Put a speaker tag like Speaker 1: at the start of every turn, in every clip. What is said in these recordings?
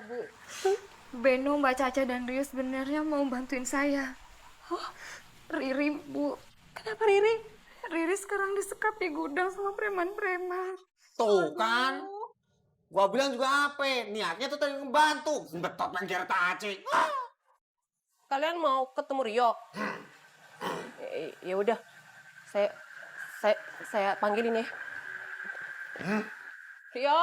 Speaker 1: Bu. Beno, Mbak Caca, dan Rio sebenarnya mau bantuin saya.
Speaker 2: Oh,
Speaker 1: Riri, Bu.
Speaker 2: kenapa Riri?
Speaker 1: Riri sekarang disekap di gudang sama preman-preman.
Speaker 3: Tuh kan, gua bilang juga apa, niatnya tuh tadi ngebantu. Betot main kira acik.
Speaker 2: Kalian mau ketemu Rio? Ya udah, saya saya saya panggilin ya. Rio,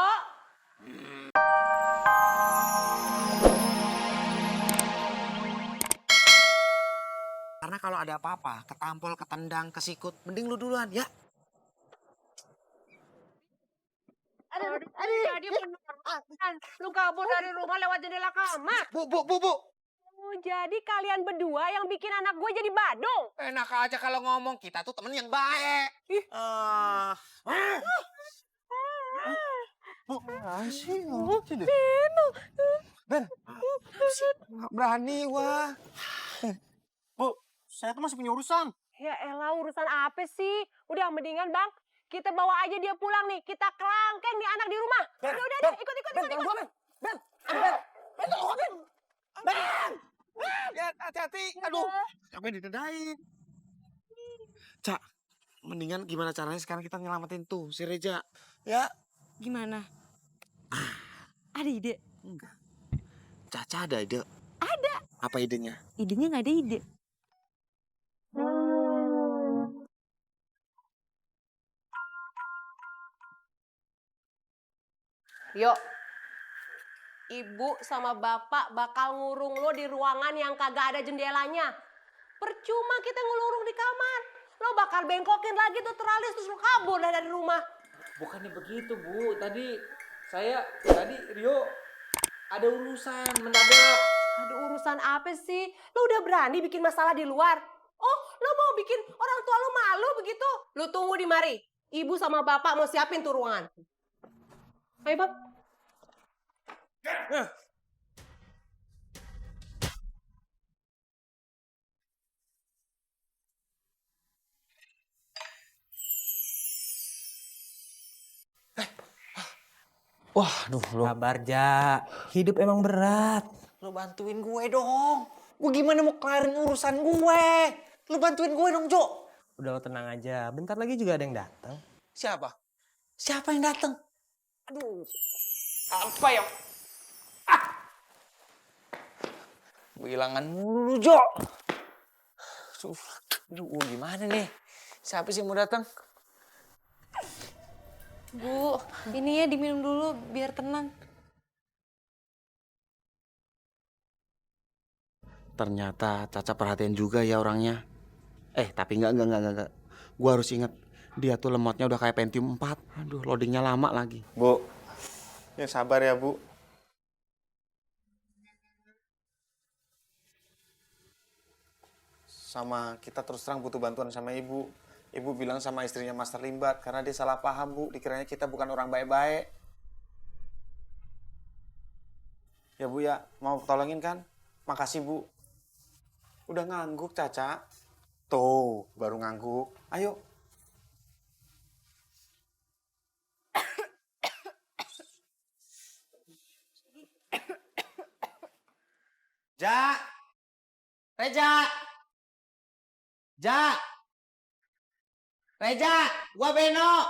Speaker 3: Karena kalau ada apa-apa, ketampol, ketendang, kesikut, mending lu duluan, ya.
Speaker 2: jadi beneran lu kabur dari rumah lewat jendela kamar.
Speaker 3: Bu.
Speaker 2: Oh, jadi kalian berdua yang bikin anak gue jadi badung.
Speaker 3: Enak aja kalau ngomong, kita tuh temen yang baik. Bu, sih,
Speaker 2: Beno.
Speaker 3: Ben, nggak berani wah. Bu, saya tuh masih punya urusan.
Speaker 2: Ya elah, urusan apa sih? Udah mendingan Bang, kita bawa aja dia pulang nih. Kita kelangkeng nih anak di rumah. Udah, ikut.
Speaker 3: Ben. Ya, hati-hati. Aduh, siapa yang ditendain? Cak, mendingan gimana caranya sekarang kita nyelamatin tuh si Reja. Ya,
Speaker 4: Gimana? Ada ide?
Speaker 3: enggak. Caca ada ide.
Speaker 4: Ada.
Speaker 3: Apa idenya?
Speaker 4: Idenya nggak ada ide.
Speaker 2: Yuk, ibu sama bapak bakal ngurung lo di ruangan yang kagak ada jendelanya. Percuma kita ngelurung di kamar. Lo bakal bengkokin lagi tuh teralis terus lo kabur dah dari rumah.
Speaker 5: Bukannya begitu, Bu. Tadi Rio ada urusan mendadak.
Speaker 2: Ada urusan apa sih? Lo udah berani bikin masalah di luar? Oh, lo mau bikin orang tua lo malu begitu? Lo tunggu di mari. Ibu sama bapak mau siapin tuh ruangan. Ayo, Bang.
Speaker 3: Wah, aduh, lu
Speaker 5: Sabar, Ja. Hidup emang berat.
Speaker 3: bantuin gue dong. Gue gimana mau kelarin urusan gue? Lu bantuin gue dong, Jo.
Speaker 5: Udah lo tenang aja. Bentar lagi juga ada yang datang.
Speaker 3: Siapa? Siapa yang datang?
Speaker 5: Aduh. Apa ya?
Speaker 3: Bilangan mulu, Jo. Aduh, gimana nih? Siapa sih mau datang?
Speaker 4: Bu, ini ya diminum dulu biar tenang.
Speaker 3: Ternyata Caca perhatian juga ya orangnya. Tapi enggak. Gua harus ingat, dia tuh lemotnya udah kayak Pentium 4. Aduh, loadingnya lama lagi.
Speaker 6: Bu, ya sabar ya Bu. Sama kita terus terang butuh bantuan sama Ibu. Ibu bilang sama istrinya Master Limbat karena dia salah paham Bu. Dikiranya kita bukan orang baik-baik. Ya Bu ya, mau tolongin kan? Makasih Bu. Udah ngangguk Caca. Tuh, baru ngangguk. Ayo.
Speaker 3: Ja! Reja! Ja! Reja! Gua Beno!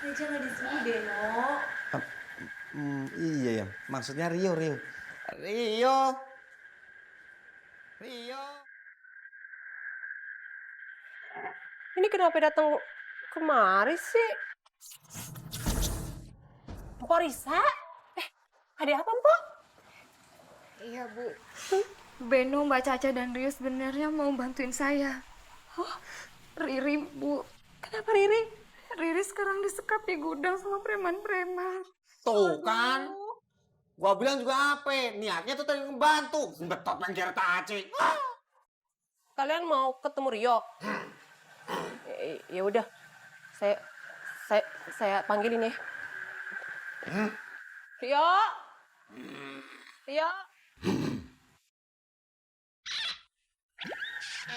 Speaker 4: Reja nggak di sini, Beno.
Speaker 6: Iya ya, maksudnya Rio.
Speaker 3: Rio!
Speaker 2: Ini kenapa datang kemari sih? Mpok Risa? Ada apa, Mpok?
Speaker 1: Iya, Bu. Beno, Mbak Caca, dan Rio sebenarnya mau bantuin saya. Riri, Bu.
Speaker 2: Kenapa Riri?
Speaker 1: Riri sekarang disekap di gudang sama preman-preman.
Speaker 3: Tuh kan, gua bilang juga apa, niatnya tuh tadi ngebantu. Betot main kira acik.
Speaker 2: Kalian mau ketemu Rio? Ya udah, saya panggilin ya. Rio,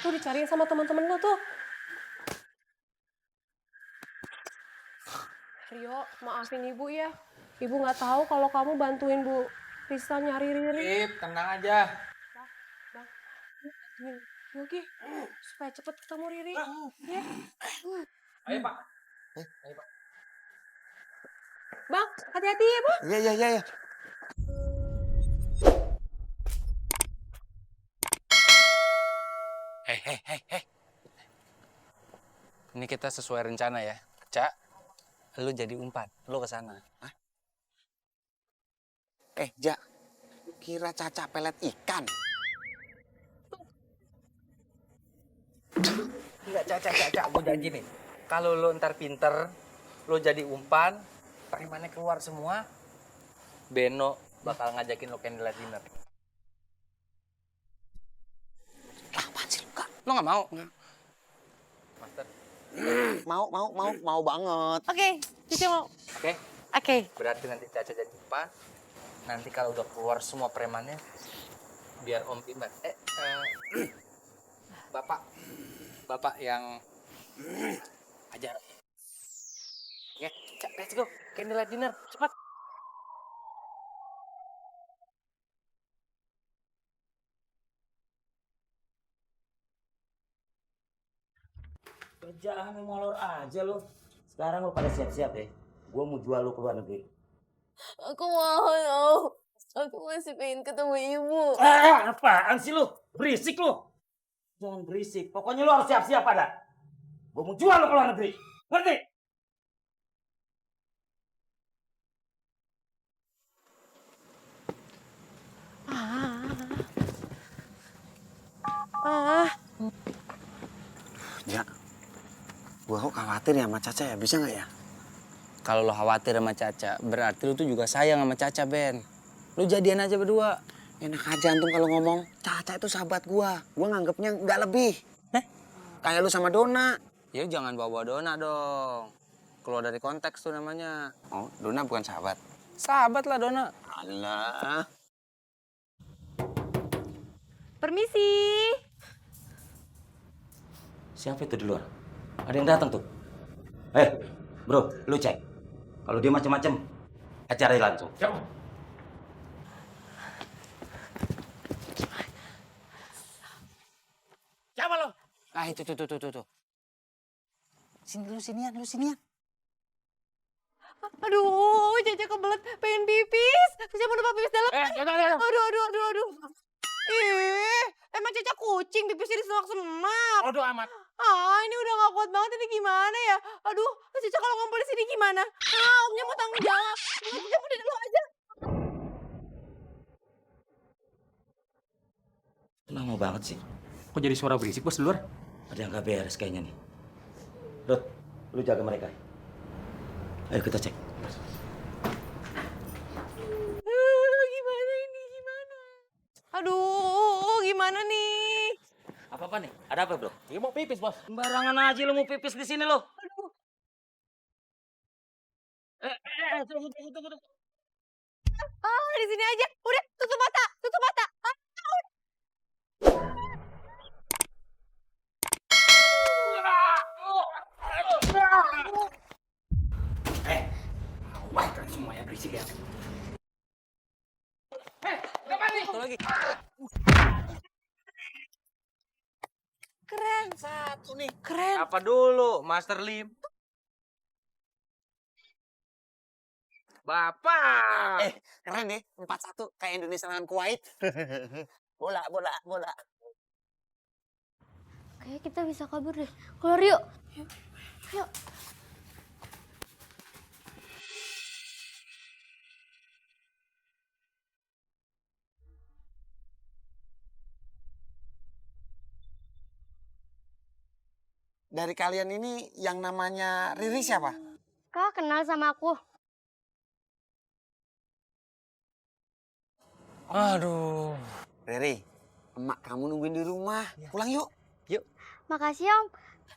Speaker 2: tuh dicariin sama teman-teman lo tuh. Rio, maafin ibu ya. Ibu nggak tahu kalau kamu bantuin Bu Risa nyari Riri.
Speaker 5: Ip, tenang aja.
Speaker 2: Bang, bantuin Yogi supaya cepet ketemu Riri. Ya.
Speaker 5: Ayo Pak. Ayo Pak.
Speaker 2: Bang, hati-hati ya, Bang.
Speaker 6: Iya, iya, iya, iya.
Speaker 7: Hei. Ini kita sesuai rencana ya. Cak, lu jadi umpan. Lu ke sana.
Speaker 6: Ja, kira Caca pelet ikan.
Speaker 7: Enggak, Cak. Gue janji nih. Kalau lu ntar pinter, lu jadi umpan, premannya keluar semua, Beno bakal ngajakin lu candlelight dinner.
Speaker 6: Apaan sih lu, Kak?
Speaker 7: Lu nggak mau? Master.
Speaker 6: Mau banget.
Speaker 4: Oke, Cici mau.
Speaker 7: Oke?
Speaker 4: Oke.
Speaker 7: Berarti nanti Caca jadi umpan. Nanti kalau udah keluar semua premannya, biar Om Iman. Bapak yang ajar. Oke, Cak, let's go. Candlelight dinner, cepat.
Speaker 8: Kerjaan molor aja lo. Sekarang lo pada siap-siap ya. Gue mau jual lo ke luar negeri.
Speaker 4: Aku mau. Aku masih pengen ketemu ibu.
Speaker 8: Apaan sih lo? Berisik lo. Jangan berisik. Pokoknya lo harus siap-siap pada. Gue mau jual lo ke luar negeri. Ngerti?
Speaker 6: Ja, gua kok khawatir ya sama Caca ya. Bisa nggak ya?
Speaker 7: Kalau lo khawatir sama Caca, berarti lo tuh juga sayang sama Caca, Ben. Lo jadian aja berdua.
Speaker 6: Enak aja antum kalau ngomong. Caca itu sahabat gua. Gua nganggepnya nggak lebih. Kayak lu sama Dona.
Speaker 7: Ya jangan bawa Dona dong. Keluar dari konteks tuh namanya.
Speaker 6: Oh, Dona bukan sahabat.
Speaker 7: Sahabat lah Dona.
Speaker 6: Alah.
Speaker 4: Permisi.
Speaker 8: Siapa itu di luar? Ada yang datang tuh. Bro, lu cek. Kalau dia macam-macam, acara langsung.
Speaker 7: Siapa lo? Ah itu tuh. Sinian.
Speaker 4: Aduh, Caca kebelet pengen pipis. Siapa lupa pipis dalam? Aduh. Emang Caca kucing pipisnya di semak-semak.
Speaker 7: Bodoh amat.
Speaker 4: Ini udah gak kuat banget, ini gimana ya? Aduh, Caca kalau ngumpul di sini gimana? Omnya mau tanggung jawab. Caca udah dulu aja.
Speaker 8: Lama banget sih.
Speaker 5: Kok jadi suara berisik bos di luar?
Speaker 8: Ada yang gak beres kayaknya nih. Rod, lu jaga mereka. Ayo kita cek.
Speaker 4: Gimana? Aduh, gimana nih?
Speaker 8: Apa nih? Ada apa, bro?
Speaker 5: Dia mau pipis bos.
Speaker 8: Sembarangan aja lu mau pipis di sini lo.
Speaker 4: Aduh.
Speaker 8: Tunggu.
Speaker 4: Di sini aja. Udah, tutup mata.
Speaker 8: Wah, kan semuanya berisik ya.
Speaker 7: Satu lagi.
Speaker 4: Keren.
Speaker 7: Satu nih.
Speaker 4: Keren.
Speaker 7: Apa dulu, Master Lim? Bapak.
Speaker 6: Keren nih. 4-1 kayak Indonesia lawan Kuwait. Bola.
Speaker 1: Kayaknya kita bisa kabur deh. Keluar yuk. Yuk.
Speaker 6: Dari kalian ini yang namanya Riri siapa?
Speaker 1: Kak kenal sama aku.
Speaker 7: Aduh.
Speaker 6: Riri, emak kamu nungguin di rumah. Pulang yuk.
Speaker 1: Makasih Om.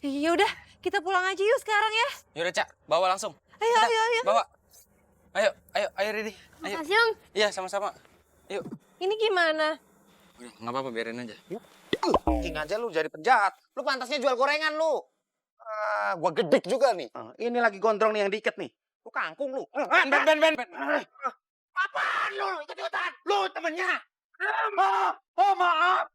Speaker 4: Ya udah, kita pulang aja yuk sekarang ya.
Speaker 7: Yaudah, Cak. Bawa langsung.
Speaker 4: Ayo.
Speaker 7: Bawa. Ayo, Ridi. Ayo.
Speaker 1: Makasih Om.
Speaker 7: Iya, sama-sama. Yuk.
Speaker 4: Ini gimana?
Speaker 7: Udah, nggak apa-apa, biarin aja.
Speaker 6: King aja lu jadi penjahat. Lu pantasnya jual gorengan lu. Gua gedek juga nih.
Speaker 3: Ini lagi gondrong nih yang diikat nih. Lu kangkung lu. Ben. Apaan lu? Ikut-ikutan. Lu temennya. Oh, maaf.